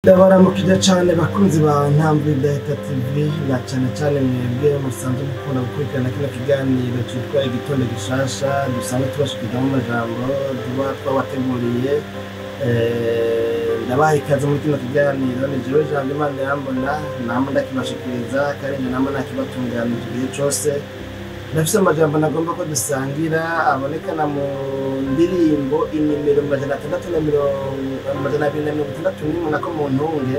Ndabaramukije cane bakunzi ba Ntambwe Idahita TV, na cane cane mwebwe musanzwe mukunda gukurikirana kino kiganiro citwa Igitondo Gishasha, dusanzwe tubashikirizamwo amajambo tuba twabateguriye. Ndabaha ikaze muri kino kiganiro. Ni jewe Jambo Imana irambona, nama ndakibashikiriza kandi nje nama nakibatunganije igihe cose. Ndafise amajambo nagomba ko dusangira abonekana mu ndirimbo inimero 661, nako mu ntunge,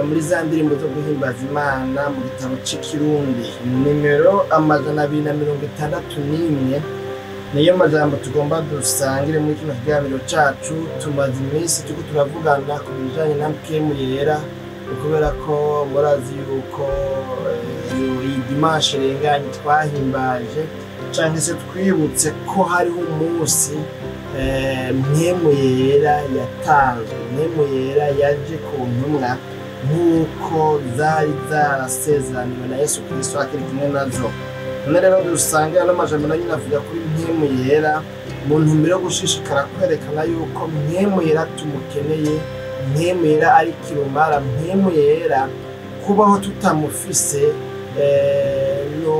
muri za ndirimbo zo guhimbaza Imana mu gitabo c'ikirundi, nimero 261. Niyo majambo tugomba dusangire muri kino kiganiro cacu. Tumaze iminsi turiko turavugana ku bijanye na Mpwemu Yera, kubera ko murazi yuko iyi dimanche irenganye twahimbaje canke se twibutse ko hariho umunsi Mpwemu Yera yatanzwe, Mpwemu Yera yaje ku ntumwa nk'uko zari zarasezeraniwe na Yesu Kristo akiri kumwe nazo. None rero dusange ano majambo nayo nyene avuga kuri Mpwemu Yera, mu ntumbero yo gushishikara kwerekana yuko Mpwemu Yera tumukeneye, Mpwemu Yera ari kirumara, Mpwemu Yera kubaho tutamufise no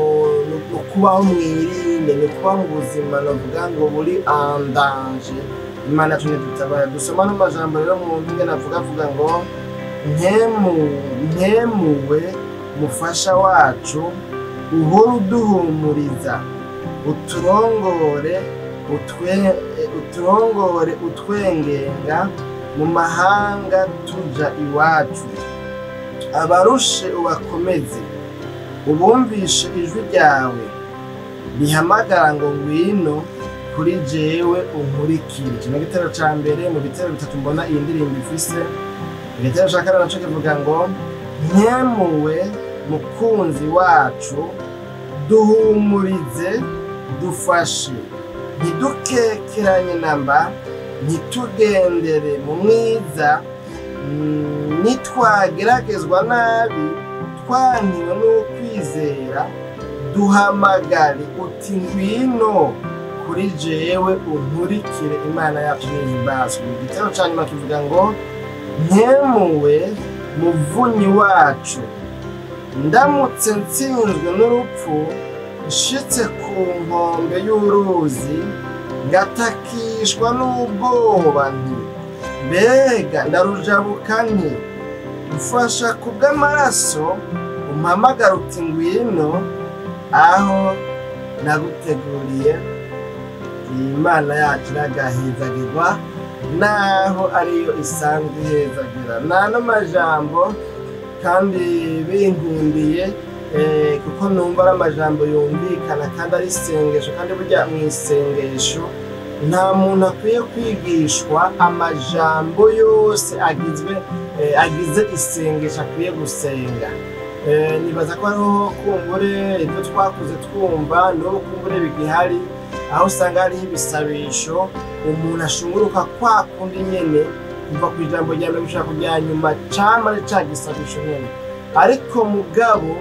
kubaho mwirinde, ni kubaho mu buzima novuga ngo buri en danger. Imana yacu ntidutabara. Dusoma ano majambo rero mu ntunge navuga avuga ngo: Mpwemuwe mufasha wacu, uhora uduhumuriza, uturongore uturongore utwengenga mu mahanga tuja iwacu, abarushe ubakomeze, ubumvishe ijwi ryawe rihamagara ngo ngwino kuri jewe unkurikire. Iki ni igitero ca mbere mu bitero bitatu mbona iyi ndirimbo ifise. Igitero ca kabiri naco kivuga ngo: Mpwemuwe mukunzi wacu, duhumurize, dufashe, ntidukekeranye namba, ntitugendere mu mwiza, nitwageragezwa nabi twankiwe n'ukwizera, duhamagare uti ngwino kuri jewe unkurikire. Imana yacu nihimbazwe. Igitero ca nyuma kivuga ngo: Mpwemuwe muvunyi wacu, ndamutse ntsinzwe n'urupfu, nshitse ku nkombe y'uruzi, ngatakishwa n'ubwoba nti mbega ndarujabuka nti, mfasha kubw'amaraso, umpamagara uti ngwino aho naguteguriye. Imana yacu iragahezagirwa naho ariyo isanzwe ihezagira. Nano majambo kandi binkundiye, kuko numva ari amajambo yumvikana kandi ari isengesho, kandi burya mu isengesho nta muntu akwiye kwigishwa amajambo yose agizwe agize isengesho akwiye gusenga. Nibaza ko hariho kumbure ibyo twakuze twumva n'ubu kumbure bigihari, aho usanga hariho ibisabisho umuntu ashunguruka kwa kundi nyene kuva ku ijambo rya mbere gushika ku rya nyuma, cama ari ca gisabisho nyene. Ariko mugabo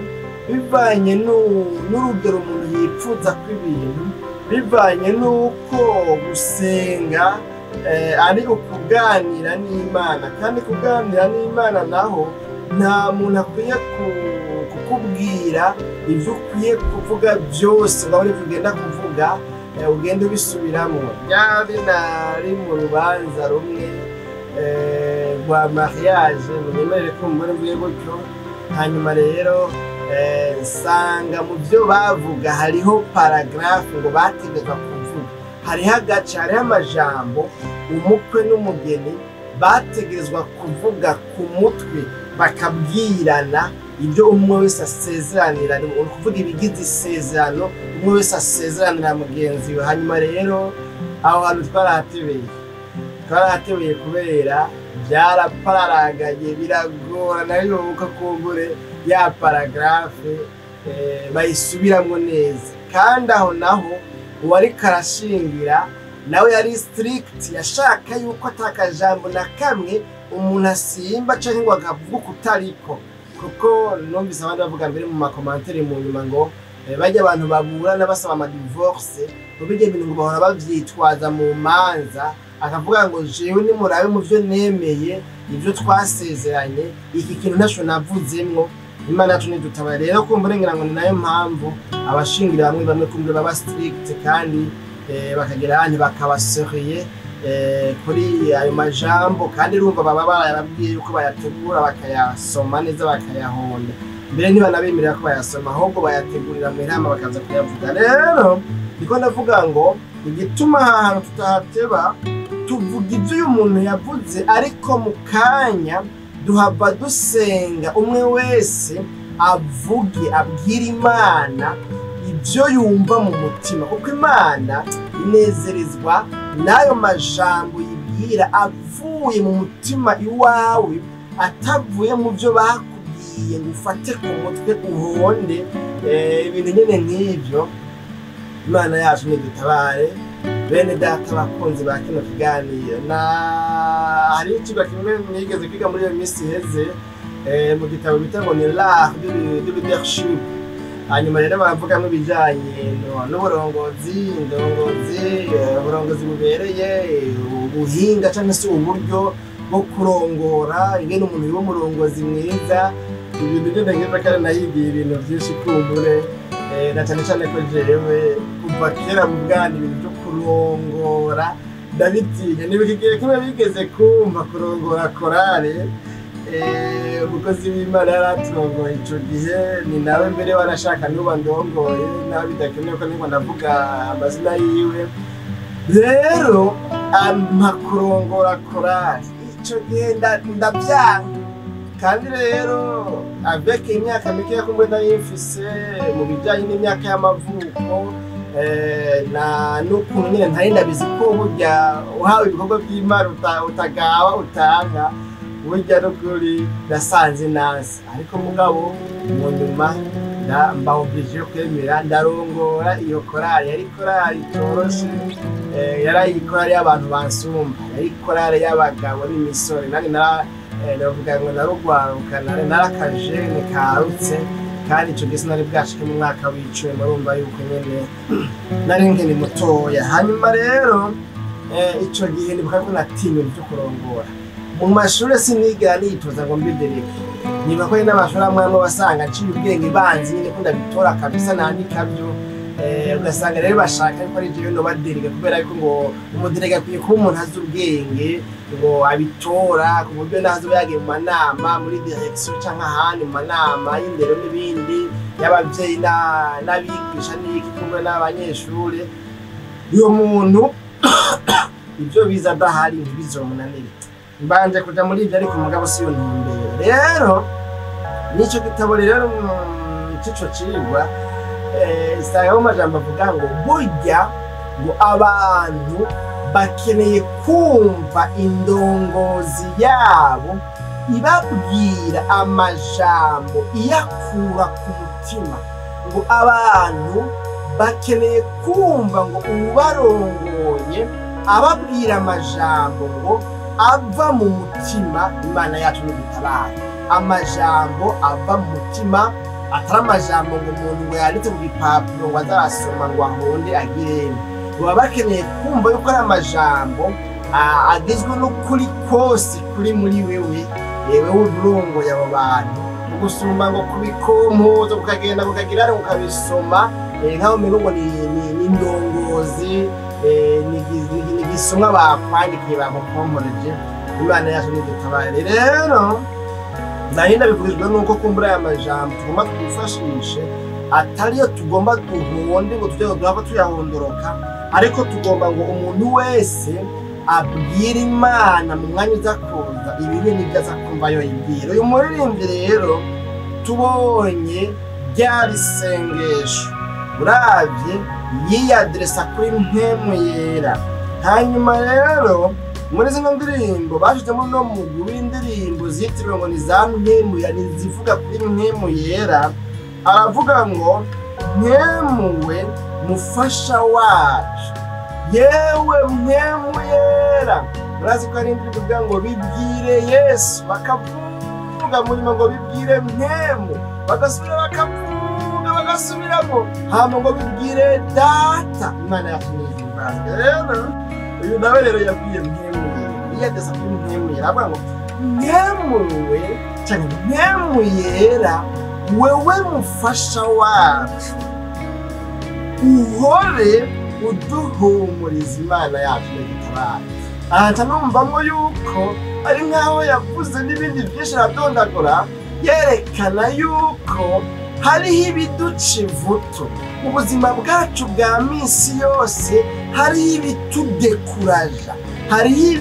bivanye n'urugero umuntu yipfuza kw'ibintu, bivanye n'uko gusenga ari ukuganira n'Imana, kandi kuganira n'Imana naho nta muntu akwiye kukubwira ivyo ukwiye kuvuga byose ngo abe arivyo ugenda kuvuga, ugenda ubisubiramwo. Ryari nari mu rubanza rumwe rwa mariage, munyemerere ko mbona mvuge gutyo. Hanyuma rero nsanga mu byo bavuga hariho paragraphe ngo bategetswe kuvuga, hariho agace, hariho amajambo umukwe n'umugeni bategerezwa kuvuga ku mutwe, bakabwirana ibyo umwe wese asezeranira, ni ukuvuga ibigize isezerano umwe wese asezeranira mugenzi we. Hanyuma rero aho hantu twarahatebeye kubera byarapararagaye, biragorana yuko kumbure ya paragraphe bayisubiramwo neza. Kandi aho naho uwariko arashingira nawe yari strict, yashaka yuko atakajambo na kamwe umuntu asimba canke ngo akavuga ukutariko, kuko numvise abandi bavuga mbere mu ma commentaires mu nyuma ngo barya abantu baburana basaba ama divorce ngo bijya ibintu ngo bahora bavyitwaza mu manza. Akavuga ngo jewe nimurabe mu byo nemeye, ibyo twasezeranye, iki kintu ntaco navuzemwo. Imana yacu nidutabare. Rero kumbure ngira ngo ni nayo mpamvu abashingira bamwe bamwe kumbure baba strict kandi bakagira ahandi bakaba sérieux kuri ayo majambo, kandi urumva baba barayababwiye yuko bayategura bakayasoma neza bakayahonda mbere, ntibanabemerera ko bayasoma, ahubwo bayategurira mu inama bakaza kuyavuga. Rero ndiko ndavuga ngo igituma aha hantu tutahateba, tuvuga ibyo uyu muntu yavuze, ariko mu kanya duhava dusenga, umwe wese avuge, abwira Imana ibyo yumva mu mutima, kuko Imana inezerezwa n'ayo majambo yibwira avuye mu mutima iwawe, atavuye mu byo bakubwiye ngo ufate ku mutwe uhonde ibintu nyine nk'ibyo. Imana yacu nidutabare. Bene data bakunzi ba kino kiganiro, na hari ikigo kimwe mwigeze kwiga muri iyo minsi iheze mu gitabo bita ngo ni L'art de leadership. Hanyuma rero baravugamo ibijyanye n'uburongozi, indongozi, uburongozi bubereye, ubuhinga cyangwa se uburyo bwo kurongora, ingene umuntu yoba umurongozi mwiza, ibintu nyine nk'ibyo. Kandi nahigiye ibintu byinshi kumbure, na cyane cyane ko jewe kuva kera mu bwana ibintu byo kurongora ndabitinya. Nibuka igihe kimwe bigeze kumva kurongora korale, umukozi w'Imana yari aturongoye ico gihe, ni nawe mbere wanashaka n'uba ndongoye, nawe bidakenewe ko niko ndavuga amazina yiwe. Rero ampa kurongora korale ico gihe, ndavyanga. Kandi rero avec imyaka mikeya kumbe nari mfise mu bijanye n'imyaka y'amavuko na n'ukuntu nyine ntari ndabizi ko burya uhawe ibikorwa by'Imana utagawa utanga, burya n'ukuri nasanze nasi. Ariko mugabo mu nyuma mba obligé yo kwemera, ndarongora iyo korali. Yari korali itoroshe, yari korali y'abantu bansumba, yari korali y'abagabo n'imisore, nanjye nara navuga ngo narugwaruka, narakajene karutse, kandi ico gihe sinari bwashike mu mwaka w'10. Murumva yuko nyene nari nkiri mutoya. Hanyuma rero ico gihe nibuka ko natinye ibintu vyo kurongora mu mashure, sinigera nitoza ngo mbe délégué. Niba ko n'amashuri amwe amwe wasanga nciye ubwenge, banzi nyine ko ndabitora kabisa, nandika byo, ugasanga rero bashaka yuko ari jewe noba délégué, kubera yuko ngo umuderege akwiye kuba umuntu azi ubwenge, ngo abitora ku buryo naho azoba yagiye mu manama muri direction canke ahandi mu manama y'indero n'ibindi, y'abavyeyi n'abigisha n'iki kumwe n'abanyeshure, uyo muntu ibyo biza adahari ntibizomunanire. Mbanje kuja muri ibyo, ariko umugabo si yo ntumbero. Rero n'ico gitabo rero c'ico cigwa, isangamo amajambo avuga ngo burya ngo abantu bakeneye kumva indongozi yabo ibabwira amajambo iyakura ku mutima, ngo abantu bakeneye kumva ngo ubarongoye ababwira amajambo ngo ava mu mutima. Imana yacu nidutabare. Amajambo ava mu mutima, atari amajambo ngo umuntu ngo yanditse ku gipapuro ngo azarasoma ngo ahonde agirene. Baba bakeneye kumva yuko ari amajambo agizwe n'ukuri kose kuri muri wewe, yewe urongoye abo bantu, ugusumba ngo kubikompoza ukagenda ukagira ukabisoma nkaho umengo ngo ni indongozi, ni igisomwa bakwandikiye, bagukomporeje. Imana yacu nidutabare. Rero nari ndabivugijwe nuko kumbura aya majambo tugomba twifashishe, atariyo tugomba duhonde ngo tujye duhava tuyahondoroka, ariko tugomba ngo umuntu wese abwira Imana mu mwanya uza kuza ibibi n'ibyo aza kumva yoyibwira. Uyu muririmbyi rero tubonye ryari isengesho, uravye yiyaderesa kuri Mpwemu Yera. Hanyuma rero muri zino ndirimbo bashizemo no mugwi w'indirimbo zitiriwe ngo ni za Mpwemu Yera, ni zivuga kuri Mpwemu Yera. Aravuga ngo Mpwemu we mufasha wacu, yewe Mpwemu Yera. Murazi ko hari indirimbo ivuga ngo bibwire Yesu, bakavuga mu nyuma ngo bibwire Mpwemu, bagasubira bakavuga bagasubiramo, hama ngo bibwire Data. Imana yacu nihimbazwe. Rero Uyu nawe rero yabwiye Mpwemu Yera, yiyadresa kuri Mpwemu Yera, avuga ngo Mpwemu we canke Mpwemu Yera, wewe mufasha wacu, uhore uduhumuriza, Imana yacu ntidutabare. Aha numvamo yuko ari nkaho yavuze n'ibindi byinshi aradondagura, yerekana yuko hariho ibiduca ivutu mu buzima bwacu bwa minsi yose, hariho ibitudekuraja, hariho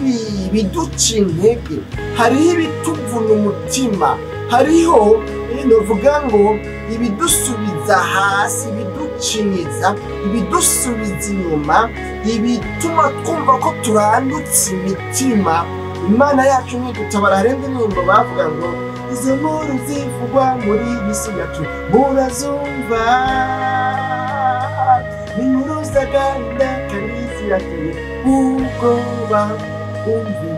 ibiduca intege, hariho ibituvuna umutima, hariho novuga ngo ibidusubiza hasi, ibiducinyiza, ibidusubiza inyuma, ibituma twumva ko turandutse imitima. Imana yacu ntidutabara. Hari indirimbo bavuga ngo izo nkuru zivugwa muri iyi si yacu murazumva, ni inkuru z'agahinda kandi zirateye ubwoba, umve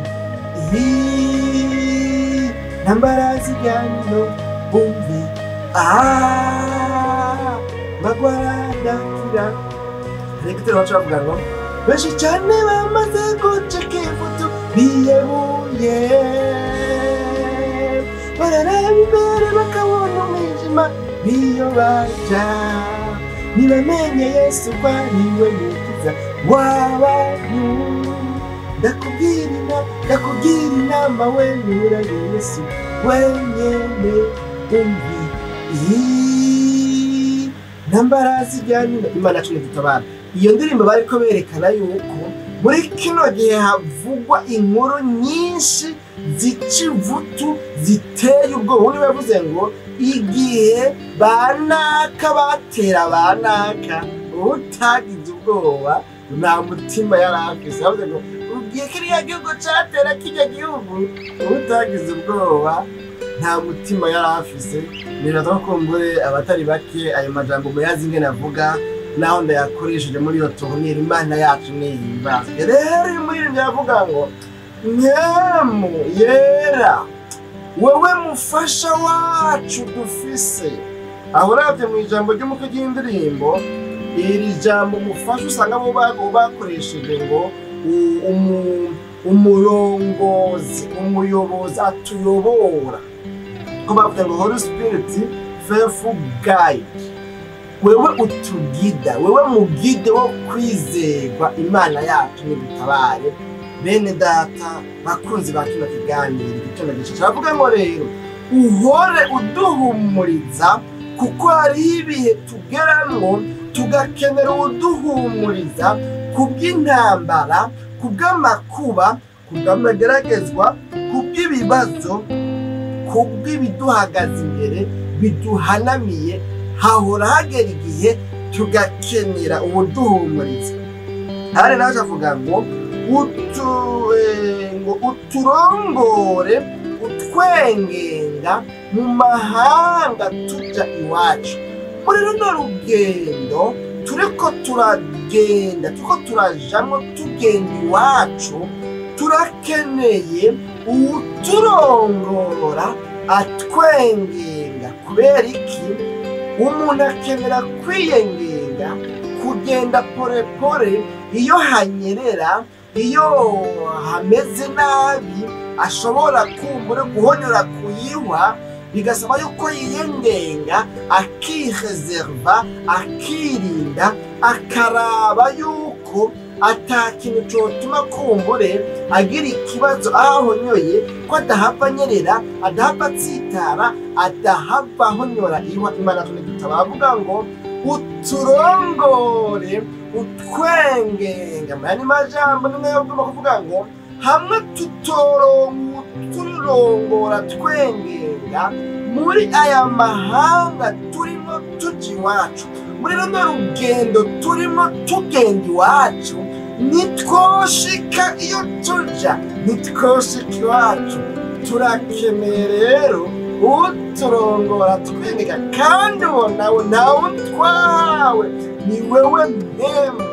iyi ntambara zijyanye, umve magwara adakira. Reka baca bavuga ngo benshi cyane bamaze gucika ivutu, biyebuye, bararaba imbere bakabona umwijima, biyo baja ntibamenye Yesu ko ari we mukiza w'abantu. Ndakubwira inama, wemera Yesu wenyene, umve iyi ntambara zijyanye. Imana yacu ntidutabara. Iyo ndirimbo bariko berekana yuko muri kino gihe havugwa inkuru nyinshi zica ivutu, ziteye ubwoba. Ubundi bavuze ngo igihe banaka batera banaka, utagize ubwoba nta mutima yari afise. Bavuze ngo igihe kiriya gihugu catera kirya gihugu, utagize ubwoba nta mutima yari afise. Nibaza ko kumbure abatari bake ayo majambo muyazi ingene avuga, naho ndayakoresheje muri iyo tournure. Imana yacu nihimbazwe. Rero uyu muririmbyi aravuga ngo Mpwemu Yera, wewe mufasha wacu dufise. Aho uravye mu ijambo ry'umutwe ry'indirimbo, iri jambo mufasha usanga bo bakoresheje ngo umurongozi, umuyobozi atuyobora, ko bavuga ngo Holy Spirit, faithful guide, wewe utugida, wewe mugide wo kwizerwa. Imana yacu nidutabare. Bene data bakunzi ba kino kiganiro Igitondo Gishasha, bavuga ngo rero uhore uduhumuriza, kuko hariho ibihe tugeramwo tugakenera uduhumuriza kubw'intambara, kubw'amakuba, kubw'amageragezwa, kubw'ibibazo, kubw'ibiduhagaze imbere biduhanamiye. Hahora hagera igihe tugakenera ubuduhumuriza. Hari naje avuga ngo ngo uturongore utwengenga mu mahanga tuja iwacu. Muri runo rugendo turiko turagenda, turiko turajamwo tugenda iwacu, turakeneye uwuturongora atwengenga. Kubera iki? Umuntu akenera kwiyengenga, kugenda porepore iyo hanyerera, iyo hameze nabi, ashobora kumbura guhonyora kuyihwa, bigasaba yuko yiyengenga, akireserva, akirinda, akaraba yuko ata kintu cotuma kumbure agira ikibazo aho ahonyoye, ko adahava anyerera, adahava atsitara, adahava ahonyora ihwa. Imana tuba avuga ngo uturongore utwengenga. Mu yandi majambo, nimwe ugomba kuvuga ngo hamwe tutorongora twengenga muri aya mahanga turimo tuja iwacu, muri runo rugendo turimo tugenda iwacu, nitwoshika iyo tuja, nitwoshika iwacu. Turakeneye rero uturongora twengenga, kandi uwo nawe ntawe twahawe, ni wewe Mpwemu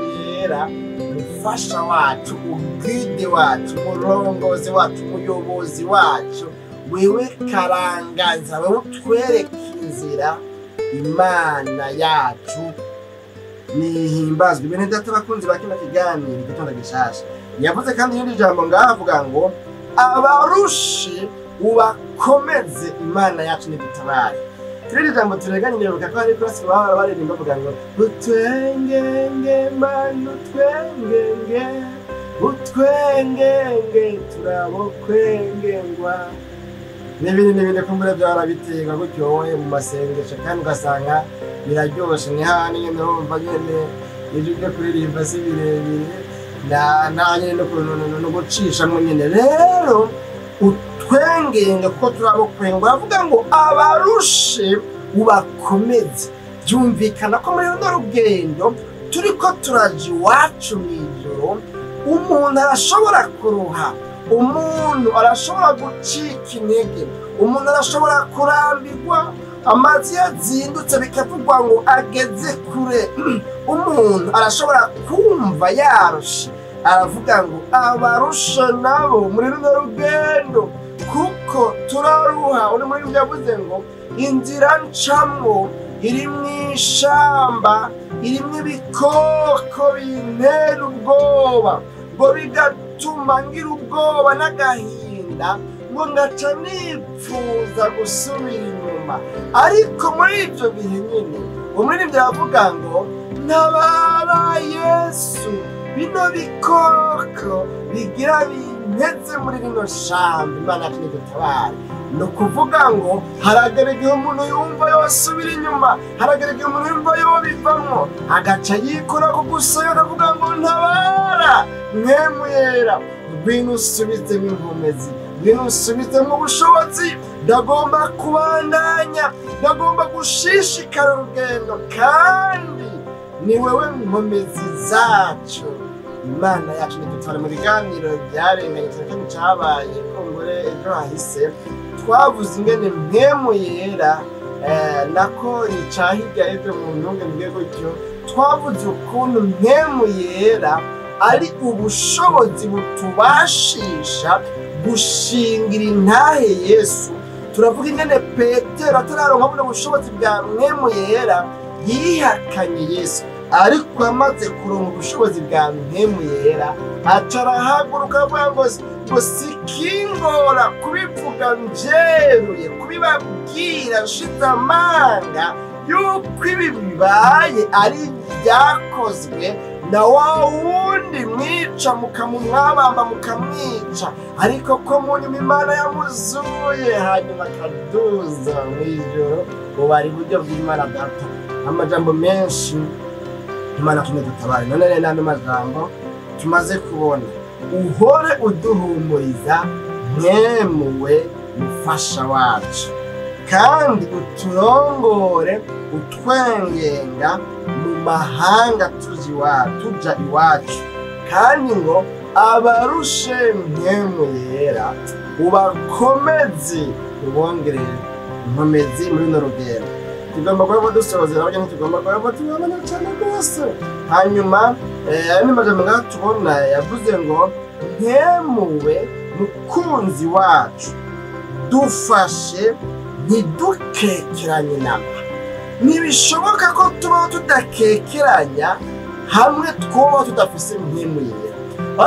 Yera, mufasha wacu, uguide wacu, umurongozi wacu, umuyobozi wacu, wewe karangaza, wewe utwereka inzira. Imana yacu nihimbazwe. Bene data bakunzi ba kino kiganiro Igitondo Gishasha, Yavuze kandi irindi jambo ngaha avuga ngo abarushe ubakomeze, Imana yacu nidutabare. Irindi jambo tureganye, nibuka ko hari kurasi baba baririmba bavuga ngo utwengenge Mana, utwengenge, utwengenge turabokwengengwa, n'ibindi n'ibindi. Kumbura byarabiterwa gutyo wowe mu masengesho, kandi ugasanga biraryoshe. Ni hahandi nyene urumva nyene ijwi ryo kuririmba si birebire, na nyene no gucishamwo nyene. Rero utwengenge kuko turabokwengwa. Uravuga ngo abarushe ubakomeze. Byumvikana ko muri runo rugendo turiko turaja iwacu mw'ijoro, umuntu arashobora kuruha, umuntu arashobora gucika intege, umuntu arashobora kurambirwa. Amazi yazindutse bikavugwa ngo ageze kure, umuntu arashobora kumva yarushe. Aravuga ngo abarushe nabo muri runo rugendo, kuko turaruha. Uri muri yavuze ngo inzira ncamwo iri mw'ishamba, irimwo ibikoko bintera ubwoba, ngo bigatuma ngira ubwoba n'agahinda, ngo ngaca nipfuza gusubira inyuma. Ariko muri ibyo bihe nyine umuririmbyi aravuga ngo ntabara Yesu, bino bikoko bigira binteze muri rino shamba, Imana yacu nidutabare. Ni ukuvuga ngo haragera igihe umuntu yumva yosubira inyuma, haragera igihe umuntu yumva yobivamwo, agaca yikora ku gusoyo akavuga ngo ntabara Mpwemu Yera, ngwino usubizemo inkomezi, ngwino usubizemo ubushobozi, ndagomba kubandanya, ndagomba gushishikara urugendo, kandi ni wewe nkomezi zacu. Imana yacu nidutwara. Mu biganiro byarenganye cyane cyabaye kongore ejo hahise, twavuze ingene Mpwemu Yera nako ica hirya y'ibyo mu ntunge mbiye gutyo, twavuze ukuntu Mpwemu Yera ari ubushobozi butubashisha gushingira intahe Yesu. Turavuga ingene Petero atararonka buno bushobozi bwa Mpwemu Yera yihakanye Yesu, ariko amaze kuronka ubushobozi bwa Mpwemu Yera aca arahaguruka avuga ngo sikingora kubivuga mvyeruye, kubibabwira nshize amanga yuko ibi bibaye ari ibyakozwe na wa wundi mwica mukamumwabamba mukamwica, ariko ko mu nyuma Imana yamuzuye hanyuma akaduza mw'ijoro, ubu ari buryo bw'Imana Data. Amajambo menshi, Imana tumwe dutabare. None rero n'andi majambo tumaze kubona, uhore uduhumuriza mwemuwe mufasha wacu, kandi uturongore utwengenga mu mahanga tuja iwacu, kandi ngo abarushe Mpwemu Yera ubakomeze, ubongerere inkomezi muri runo rugendo. Tugomba kuba dusozera, burya ntitugomba kuba tubabona cyane rwose. Hanyuma aya ni amajambo ngaha tubona yavuze ngo Mpwemuwe mukunzi wacu, dufashe ntidukekeranye namba. Ntibishoboka ko tubaho tudakekeranya hamwe twubaho tudafise Mpwemu Yera,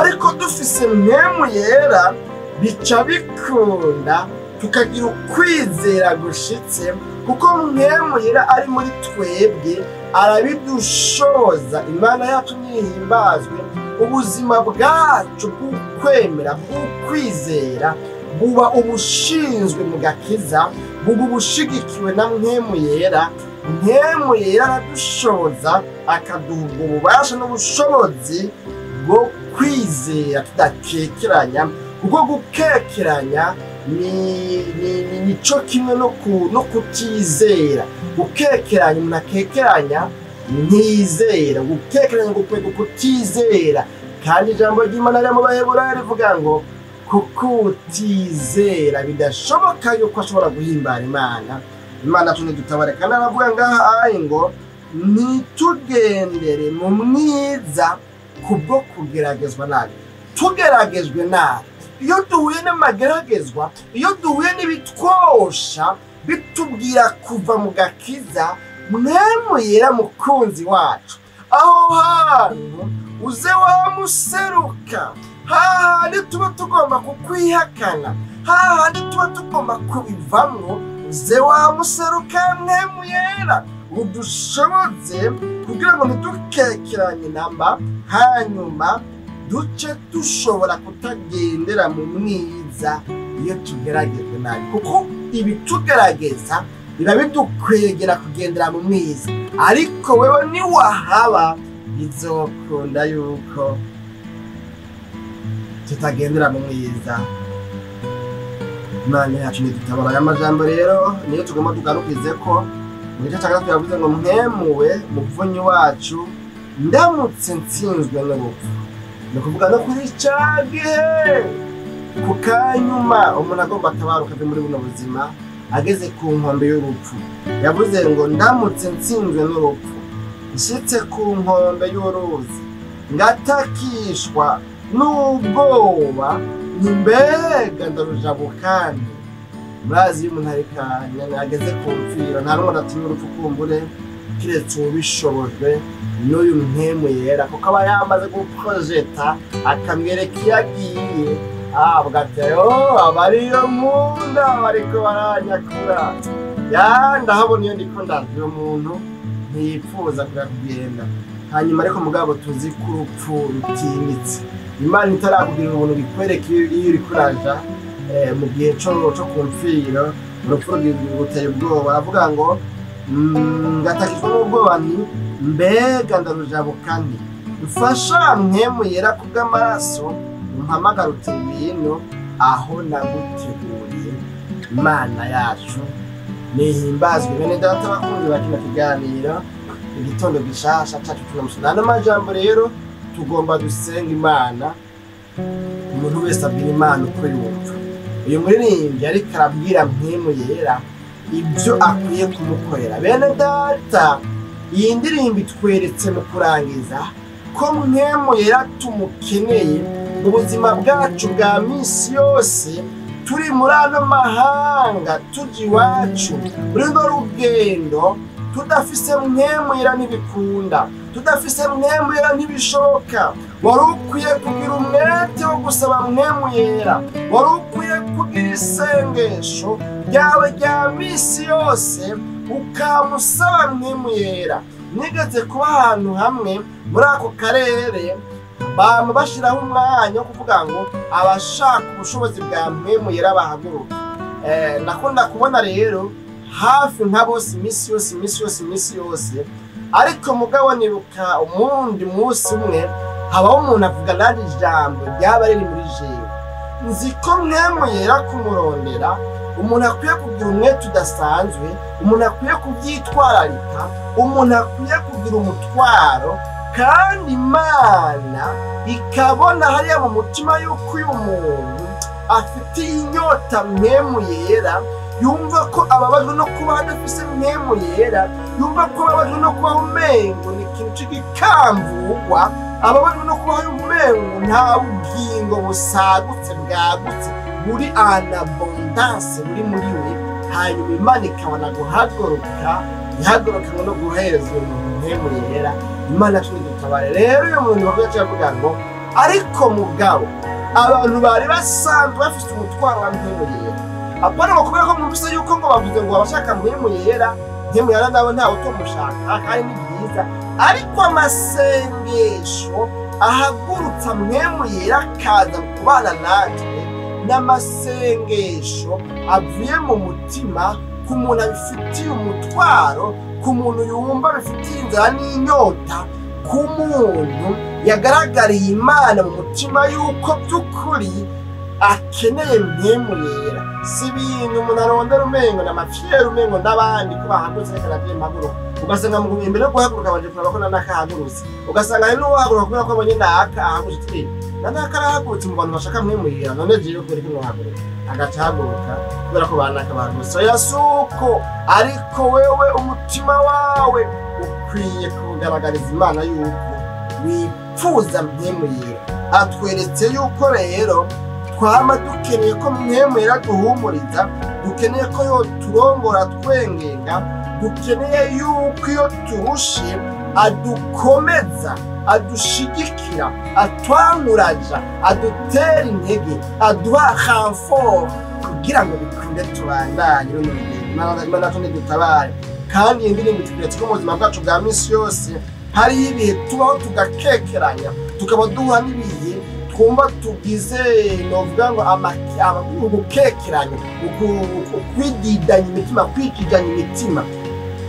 ariko dufise Mpwemu Yera bica bikunda tukagira ukwizera gushitse, kuko Mpwemu Yera ari muri twebwe arabidushoboza. Imana yacu nihimbazwe. Ubuzima bwacu bw'ukwemera, bw'ukwizera buba ubushinzwe mu gakiza, buba ubushigikiwe na Mpwemu Yera. Mpwemu Yera aradushoboza, akaduha ubwo bubasha n'ubushobozi bwo kwizera tudakekeranya, kuko gukekeranya nico kimwe no kutizera. Gukekeranya, umuntu akekeranya ntizera, gukekeranya gukwega kutizera. Kandi ijambo ry'Imana riri mu Baheburayo rivuga ngo kuko utizera bidashoboka yuko ashobora guhimbara Imana. Imana yacu nidutabare. Kandi aravuga ngaha ayi ngo ntitugendere mu mwiza kubwo kugeragezwa nabi. Tugeragejwe nabi, iyo duhuye n'amageragezwa, iyo duhuye n'ibitwosha bitubwira kuva mu gakiza, Mpwemu Yera mukunzi wacu, aho hantu uze wamuseruka Hahandi tuba tugomba kukwihakana, hahandi tuba tugomba kubivamwo, uze wamuseruka Mpwemu Yera udushoboze kugira ngo ntidukekeranye namba, hanyuma duce dushobora kutagendera mu mwiza iyo tugeragejwe nabi, kuko ibitugerageza biba bidukwegera kugendera mu mwiza, ariko wewe niwahaba bizokunda yuko tutagendera mu mwiza. Imana yacu ntidutabara. Aya majambo rero niyo tugomba tugarukize ko mu gice cya gatatu yavuze ngo mwemuwe muvunyi wacu ndamutse nsinzwe n'urupfu. Ni ukuvuga no kuri ca gihe ku kanyuma umuntu agomba atabaruka ave muri buno buzima ageze ku nkombe y'urupfu, yavuze ngo ndamutse nsinzwe n'urupfu, nshitse ku nkombe y'uruzi ngatakishwa n'ubwoba, ni mbega ndarujabukane. Murazi iyo umuntu ariko ageze ku mfiro nta n'umuntu atinya urupfu kumbure kiretse uwubishobojwe n'uyu Mpwemu Yera, kuko aba yamaze guprojeta akamwereka iyo agiye, avuga ati abariyo nkunda bariko baranyakura, ya ndahabona iyo ndiko ndaza. Uyo muntu ntiyipfuza kuja kugenda. Hanyuma ariko mugabo tuzi ko urupfu rutinyitse. Imana itarakubwira ubuntu bikwereka iyo uriko uraja mu gihe co ku mfiro, urupfu ruteye ubwoba. Aravuga ngo ngatakishwa n'ubwoba nti mbega ndarujabukane, mfasha Mpwemu Yera kubw'amaraso umpamagara uti ngwino aho naguteguriye. Imana yacu nihimbazwe. Bene data bakunzi ba kino kiganiro igitondo gishasha cacu tunamusana ano majambo rero tugomba dusenga Imana. Umuntu wese abwira Imana uko yumva. Uyu muririmbyi ariko arabwira Mpwemu Yera ibyo akwiye kumukorera. Bene data, iyi ndirimbo itweretse mu kurangiza ko Mpwemu Yera tumukeneye mu buzima bwacu bwa misi yose, turi muri ano mahanga, tuja iwacu muri runo rugendo, tudafise Mpwemu Yera ntibikunda, tudafise Mpwemu Yera ntibishoboka. Wari ukwiye kugira umwete wo gusaba Mpwemu Yera, wari ukwiye kugira isengesho ryawe rya misi yose ukamusaba Mpwemu Yera. Nigeze kuba ahantu hamwe muri ako karere bama bashiraho umwanya wo kuvuga ngo abashaka ubushobozi bwa Mpwemu Yera bahaguruke. Nakunda kubona rero hafi nka bose imisi yose imisi yose imisi yose, ariko mugabo nibuka umundi munsi umwe habaho umuntu avuga nari ijambo ryaba riri muri jewe. Nzi ko Mpwemu Yera kumurondera umuntu akwiye kugira umwete udasanzwe, umuntu akwiye kubyitwararika, umuntu akwiye kugira umutwaro, kandi Imana ikabona hariya mu mutima yuko uyu muntu afitiye inyota Mpwemu Yera, yumva ko ababajwe no kuba adafise Mpwemu Yera, yumva ko ababajwe no kubaho umengo ni ikintu c'igikamvugwa, ababajwe no kubaho umengo nta bugingo busagutse bwagutse buri en abondance buri muri we. Hanyuma Imana ikabona guhaguruka, ihaguruka no guhereza uyu muntu Mpwemu Yera. Imana yacu nidutabare. Rero uyu muntu bakwiye avuga ngo ariko mugabo abantu bari basanzwe bafise umutwaro wa Mpwemu Yera, apana ngo kubera ko mwumvise yuko ngo bavuze ngo abashaka Mpwemu Yera, Mpwemu Yera nawe ntawe utomushaka kandi ni byiza, ariko amasengesho ahagurutsa Mpwemu Yera akaza kubana natwe n'amasengesho avuye mu mutima ku muntu abifitiye umutwaro, ku muntu yumva abifitiye inzara n'inyota, ku muntu yagaragariye Imana mu mutima yuko by'ukuri akeneye Mpwemu Yera. Si ibintu umuntu arondera umengo n'amafyeri umengo n'abandi ko bahagurutse reka navyo mpaguruka, ugasanga mu imbere yo guhaguruka baje kuraba ko nanakahagurutse, ugasanga hari n'uwahaguruka kubera ko abonye naka ahagurutse, ati nanaka arahagurutse mu bantu bashaka Mpwemu Yera, none jewe kubera ko ntohaguruka, agaca ahaguruka kubera ko banaka bahagurutse. Oya suko, ariko wewe umutima wawe ukwiye kugaragariza Imana yuko wipfuza Mpwemu Yera. Atweretse yuko rero twama dukeneye ko Mpwemu Yera duhumuriza, dukeneye ko yo turongora twengenga, dukeneye yuko iyo turushe adukomeza, adushigikira, atwamuraja, adutera intege, aduha renfort kugira ngo bikunde tubandanye runo rugendo. Imana ntidutabare. Kandi iyi ndirimbo itweretse ko mu buzima bwacu bwa minsi yose hariho ibihe tubaho tugakekeranya, tukaba duha n'ibihe twumva tugize, novuga ngo ugukekeranya, kwididanya imitima, kwikijanya imitima.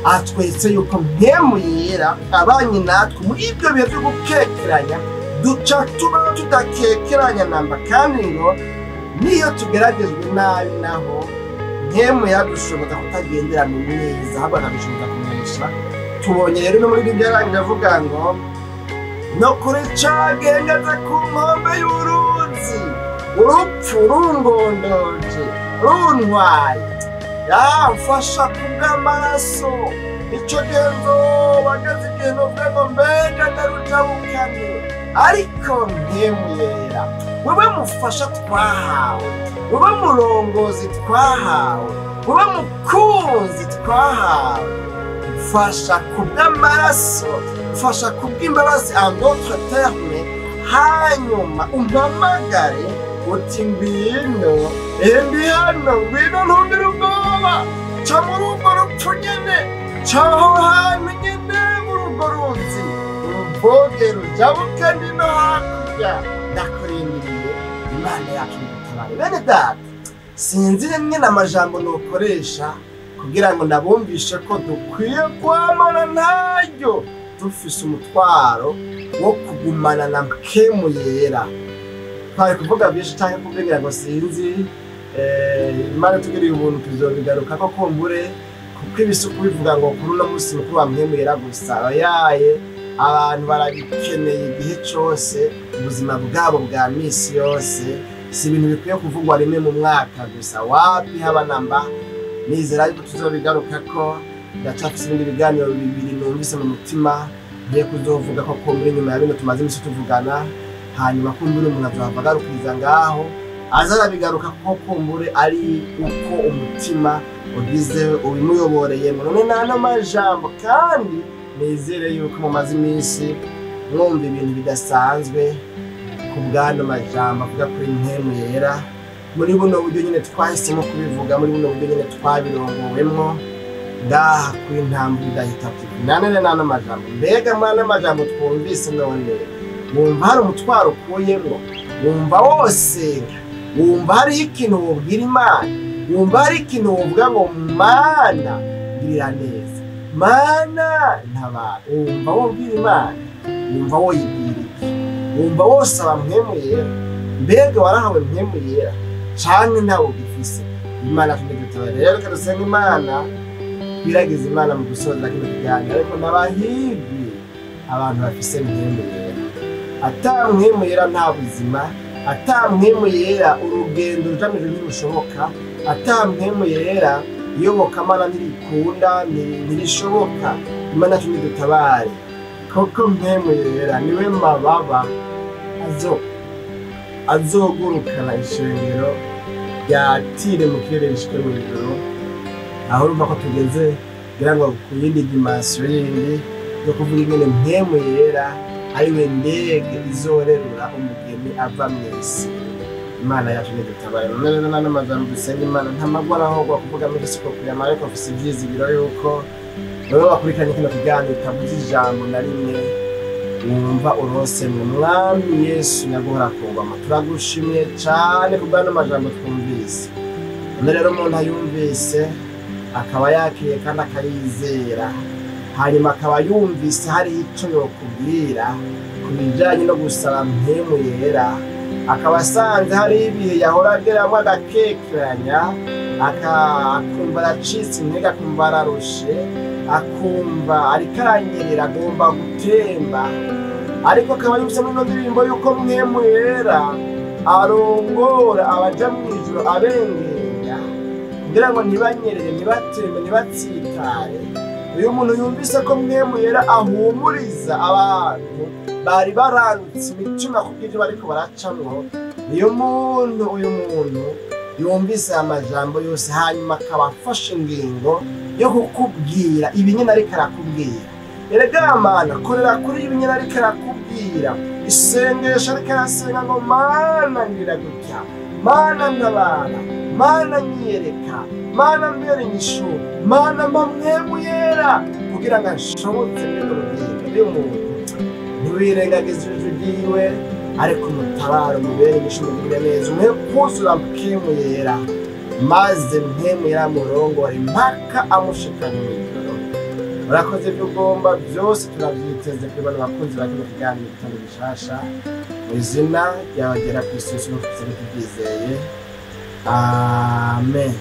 Atweretse yuko Mpwemu Yera abanye natwe muri ibyo bihe byo gukekeranya, duca tubaho tudakekeranya namba. Kandi ngo niyo tugeragejwe nabi, naho Mpwemu yadushoboza kutagendera mu mwiza, ahubwo akadushoboza kunesha. Tubonye rero no muri Bibiliya yarangiye avuga ngo no kuri ca gihe ngeze ku nkombe y'uruzi, urupfu rungondoje runtwaye, yamfasha kubw'amaraso. Ico gihe nzoba ngeze igihe novuga ngo mbega ndarujabukanye, ariko Mpwemu Yera, wewe mufasha twahawe, wewe murongozi twahawe, wewe mukunzi twahawe, mfasha kubw'amaraso, mfasha kubw'imbabazi, en d'autres termes. Hanyuma umpamagare uti ngwino, ndi hano, ngwino ntugire ubwoba, ca muri urwo rupfu nyene, ca aho hantu nyene muri urwo ruzi, uruvoge rujabuke, ndino hakurya ndakurindiriye. Imana yacu igutabare. Bene data, sinzi nyine amajambo nokoresha kugira ngo ndabumvishe ko dukwiye kwamana ntaryo dufise umutwaro wo kugumana na Mpwemu Yera. Twari kuvuga byinshi cyangwa kuvugira ngo sinzi, Imana tugiriye ubuntu tuzobigaruka ko kumbure, kuko ibisuku bivuga ngo kuri uno munsi mukuru wa Mpwemu Yera gusa, oyaye, abantu barabikeneye igihe cose, ubuzima bwabo bwa misi yose. Si ibintu bikwiye kuvugwa rimwe mu mwaka gusa, wapi haba namba. Nizera yuko tuzobigaruka ko ndacafise ibindi biganiro bibiri numvise mu mutima ngiye kuzovuga ko kumbure nyuma ya bino tumaze imisi tuvugana. Hanyuma kumbure umuntu azohava agarukiriza ngaho, aza arabigaruka ko kumbure ari uko umutima ugize ubimuyoboreyemo. None n'ano majambo, kandi nizere yuko mumaze iminsi mwumva ibintu bidasanzwe ku bw'ano majambo avuga kuri Mpwemu Yera. Muri buno buryo nyine twahisemo kubivuga, muri buno buryo nyine twabirongowemwo ngaha kuri Ntambwe Idahita TV. Nanone n'ano majambo, mbega muri ano majambo twumvise none wumva hari umutwaro ukuyemwo, wumva wosenga, wumva hariho ikintu wobwira Imana, wumva hari ikintu wovuga ngo Mana ngirira neza, Mana ntabara, wumva wobwira Imana, wumva woyibwira iki, wumva wosaba Mpwemu Yera? Mbega warahawe Mpwemu Yera canke ntawe ugifise? Imana tumedutabare. Rero reka dusenge Imana, twiragize Imana mu gusoza kino kiganiro. Ariko n'abahigwi abantu bafise Mpwemu Yera. Ata Mpwemu Yera nta buzima, ata Mpwemu Yera urugendo ruja mw'ijuru ntirushoboka, ata Mpwemu Yera iyobokamana ntirikunda, ntirishoboka. Imana tumedutabare, koko Mpwemu Yera niwe mababa azogurukana ishengero ryatire mu kirere rishike mu ijuru. Aho urumva ko tugeze kugira ngo ku yindi dimension yindi yo kuvuga ingene Mpwemu Yera ariwe ndege izorerura umugeni ava mw'isi. Imana yacu nidutabare. None rero n'ano majambo dusenga Imana, nta magwa ahogwa kuvuga muri siko kuyamara, ariko mfise ivyizigiro yuko wewe wakurikiranye kino kiganiro utavuze ijambo na rimwe, wumva urose mu Mwami Yesu nyaguhora ku ngoma. Turagushimiye cane ku bw'ano majambo twumvise. None rero umuntu ayumvise akaba yakiriye kandi akayizera, hanyuma akaba yumvise hari ico yokubwira ku bijanye no gusaba Mpwemu Yera, akaba asanze hari ibihe yahora ageramwo agakekeranya, akumva aracitse intege, akumva ararushe, akumva ariko aranyerera, agomba gutemba, ariko akaba yumvise muri ino ndirimbo yuko Mpwemu Yera arongora abaja mw'ijuru abengera kugira ngo ntibanyerere, ntibatembe, ntibatsitare. Uyu muntu yumvise ko Mpwemu Yera ahumuriza abantu bari bararutse imitima kubw'ivyo bariko baracamwo, niyo muntu uyu muntu yumvise amajambo yose, hanyuma akaba afashe ingingo yo kukubwira ibi nyine ariko arakubwira, Erega Mana, korera kuri ibi nyine ariko arakubwira. Isengesho ariko arasenga ngo Mana ngira gutya, Mana ntabara, Mana nyiyereka, Mana mbere inyishu, Mana mpa Mpwemu Yera kugira ngo anshobotse muri urwo rugendo. Uyu muntu ntiwirengagize ijwi ryiwe, ariko umutabaro umubere inyishu, umugirire neza, umuhe kuzura Mpwemu Yera, maze Mpwemu Yera amurongore mpaka amushikanye mu ijuru. Urakoze, ibyo ugomba byose turabyiteze kuri bano bakunzi ba kino kiganiro Igitondo Gishasha. Mu izina ryabagera ku isi yose, tubyizeye, amen.